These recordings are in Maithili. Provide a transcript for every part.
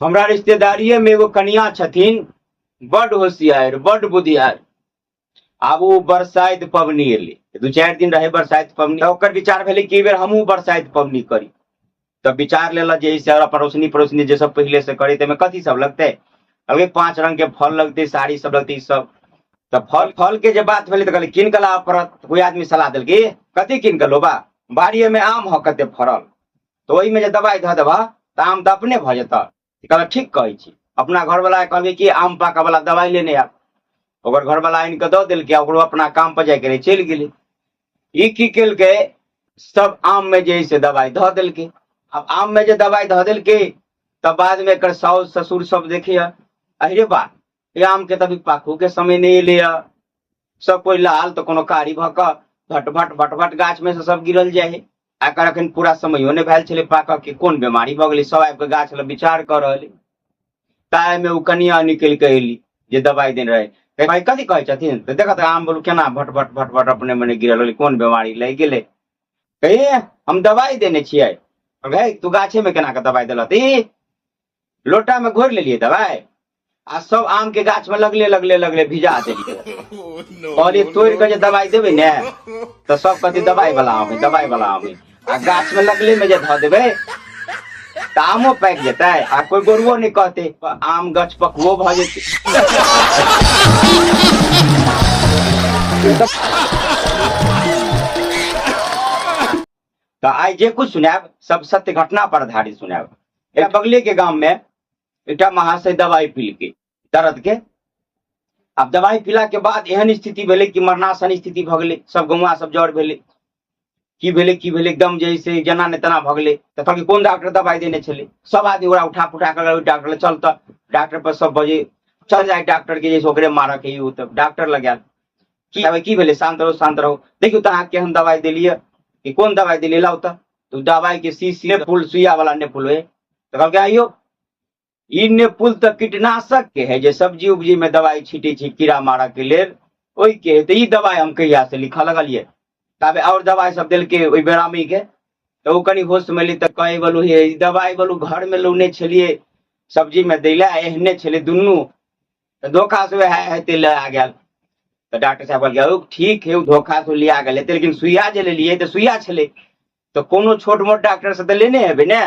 हमरा रिश्तेदारिये में एगो कनिया छथिन, बड होशियार बड बुधियार। आब ओ बरसाइत पबनी एलै, 2-4 दिन रहे बरसाइत पबनी। ओकर विचार भेलै कि एहि बेर हमहूँ बरसाइत पबनी करी। तऽ विचार लेलक जे से पड़ोसनी पड़ोसनी जे सब पहिले से करे ताहिमे कथी सब लगतै, कहलकै 5 रंग के फल लगतै, साड़ी सब लगतै, ई सब। तऽ फल फल के जे बात भेलै तऽ कहलै कीन कऽ लाबऽ पड़त। कोइ आदमी सलाह देलकै कथी कीन कऽ लोबा, बाड़िए में आम ह कते फड़ल, तऽ ओहिमे जे दवाइ धऽ देबह तऽ आम तऽ अपने भऽ जेतऽ। कहलक ठीक कहै छी। अपना घरवला के कहलकै कि आम पाकऽ वाला दवाइ लेने आब। ओकर घरवला आनि कऽ दऽ देलकै आ ओकरो अपना काम पर जायके रहै, चलि गेलै। ई की केलकै, सब आम में जे है से दवाइ धऽ देलकै। आब आम में जे दवाइ धऽ देलकै तब बाद में एकर साउस ससुर सब देखिए, अरे बा, ई आम के तभी पाकू के समय नहीं एलै, सब कोई लाल तऽ कोनो कारी भऽ कऽ भट भट भट भट गाछ में से सब गिरल जाइ है। एकर अखन पूरा समयो नहि भेल छलै पाकऽ के, कोन बीमारी भऽ गेलै, सब आबि कऽ गाछ लग विचार कऽ रहल। ताहिमे ओ कनिया निकलि कऽ एली जे दवाइ देने रहै। भाई कथी कहै छथिन तऽ देखत आम बोलू केना भट भट भट भट अपने मने गिरल गेलै, कोन बीमारी लागि गेलै। कहिए हम दवाइ देने छियै। हे तू गाछे में केना कऽ दवाइ देलह? ई लोटा में घोरि लेलियै दवाइ आ सब आम के गाछ में लगले लगले लगले भिजा देलियै। कहलियै तोड़ि कऽ जे दवाइ देबै ने तऽ सब कहतै दवाइ वाला आम है, दवाइ वाला आम है। आ गाछ में लगले में जे धऽ देबै तऽ आमो पाकि जेतै आ कोई गोरुओ नहि कहतै, आम गाछ पकबो भऽ जेतै। तऽ आइ जे कुछ सुनायब सब सत्य घटना पर आधारित सुनायब। एकटा बगले के गाम में एकटा महाशय दवाई पीलकै दर्द के। आब दवाई पीला के बाद एहन स्थिति भेलै कि मरनासन स्थिति भऽ गेलै। सब गौआ सब जर भेलै, की भेलै की भेलै, एकदम जे से जेना ने तेना भऽ गेलै। तऽ कहलकै कोन डॉक्टर दवाई देने छलै? सब आदमी ओकरा उठा पुठा कऽ ओहि डॉक्टर लग चल। तऽ डॉक्टर पर सब बजे चल जाय डॉक्टर के, जैसे ओकरे मारऽ के ओ। तऽ डॉक्टर लग आयल की आबै की भेलै, शान्त रहू शान्त रहू, देखियौ तऽ अहाँ केहन दवाई देलियै कि कोन दवाई देलियै, लाउ तऽ। दवाई के शीशी नेपुल सुइया वाला नेपुल होइ। तऽ कहलकै आइयो ई नेपुल तऽ कीटनाशक के है, जे सब्जी उब्जी में दवाई छीटे छै कीड़ा मारऽ के लेल ओहि के है, तऽ ई दवाई हम कहिया से लिखऽ लगलियै। ताबे और दवाई सब देलकै ओहि बेरामी के, तऽ ओ कनि होश में एलै तऽ कहै बोलू हे ई दवाई बोलू घर में लौने छलियै सब्जी में दै लए, एहने छलै दुनू, तऽ धोखा से वएह हेतै लए आ गेल। तऽ डॉक्टर साहब कहलकै ओ ठीक है, ओ धोखा से लिया गेल हेतै, लेकिन सुइया जे लेलियै तऽ सुइया छलै, तऽ कोनो छोट मोट डॉक्टर से तऽ लेने हेबै ने।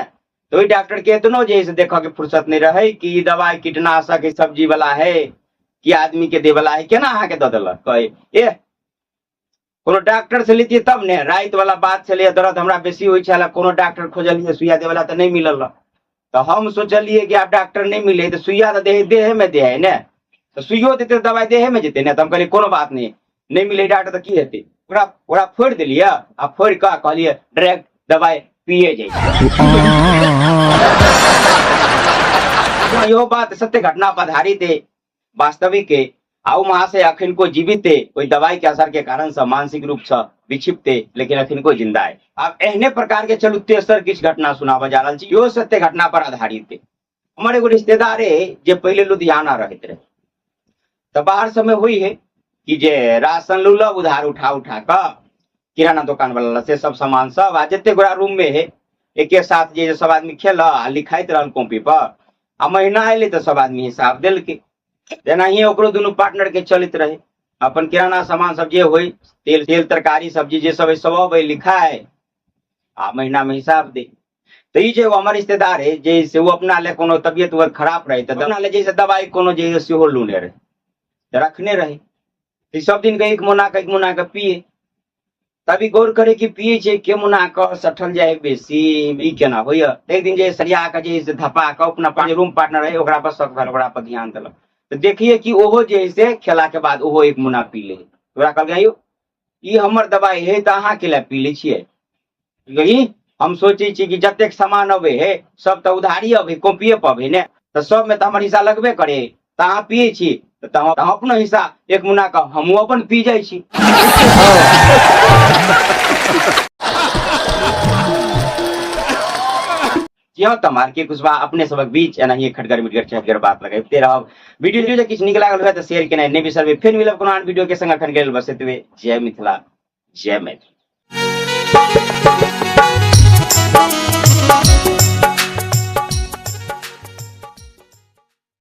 तऽ ओहि डॉक्टर के एतनो जे है से देखऽ के फुर्सत नहि रहै कि ई दवाई कीटनाशक है सब्जी वाला है कि आदमी के दे वाला है, केना अहाँके दऽ देलक। कहै ए कोनो डॉक्टर से लेतियै तब ने, राति वाला बात छलैए, दर्द हमरा बेसी होइ छलै, कोनो डॉक्टर खोजलियै सुइया देवला तऽ नहि मिलल। तऽ हम सोचलियै कि आब डॉक्टर नहि मिले तऽ सुइया तऽ देहे देहे में दे है ने, तऽ सुइयो देतै तऽ दवाइ देहे में जेतै ने। तऽ हम कहलियै कोनो बात नहि, नहि मिले डॉक्टर तऽ की हेतै, ओकरा ओकरा फोड़ि देलियै आ फोड़ि कऽ कहलियै डायरेक्ट दवाइ पिए जाइ। इहो बात सत्य घटना पर आधारित है, वास्तविक है। आ ओ महाशय अखन को जीवित है, ओहि दवाई के असर के कारण से मानसिक रूप से विक्षिप्त है, लेकिन अखन को जिंदा है। आब एहने प्रकार के चलू तेसर किछु घटना सुनाबऽ जा रहल छी, इहो सत्य घटना पर आधारित है। हमर एगो रिश्तेदार है जे पहिले लुधियाना रहैत रहे, तऽ बाहर सबमे होइ है कि जे राशन लूलक उधार उठा उठा कऽ किराना दोकान वाला से सब सामान सब, आ जते गोरा रूम में है एके साथ जे सब आदमी खेल आ लिखाइत रहल कॉपी पर, आ महीना एलै तऽ सब आदमी हिसाब देलकै। तेनाहिए ओकरो दुनू पार्टनर के चलैत रहे, अपन किराना सामान सब जे होइ, तेल तेल तरकारी सब्जी जे सब है सब अबै लिखाय आ महीना में हिसाब दे। तऽ ई जे एगो हमर रिश्तेदार है जे से ओ अपना ले कोनो तबियत उबियत खराब रहे तऽ अपना ले जैसे दवाई कोनो जे है सेहो लूने रहे तऽ रखने रहे, तऽ सब दिन के एक मोना के एक मोना के पिए। तभी गौर करे कि पिए छै के मोना के सठल जाय बेसी, ई केना होइया। एक दिन जे सरिया के जे से धपा के अपना जे रूम पार्टनर है ओकरा पर शक भेल, ओकरा पर ध्यान देलक तऽ देखिए कि ओहो जे है से खेला के बाद ओहो एक मुना पी ले। ओकरा कहलकै यौ ई हमर दवाई है तऽ अहाँ के लए पी लै छियै? ई हम सोचै छी कि जतेक सामान अबै है सब तऽ उधारी अबै, कॉपिये पर अबै ने, तऽ सबमे तऽ हमर हिस्सा लगबे करे, तऽ अहाँ पियै छी तऽ हम अपनो हिस्सा एक मुना के हमहूँ अपन पी जाइ छी। जी हाँ, तऽ आर के कुशवाहा अपने सबक बीच एनाहिए खटगर मिटगर चहटगर बात लगैबते रहब। वीडियो जे किछु नीक लागल हुए तऽ शेयर केनाइ नहि बिसरबै। फेर मिलब कोनो आन वीडियो के संग, अखन गेल बस एतबे। जय मिथिला, जय मैथिली।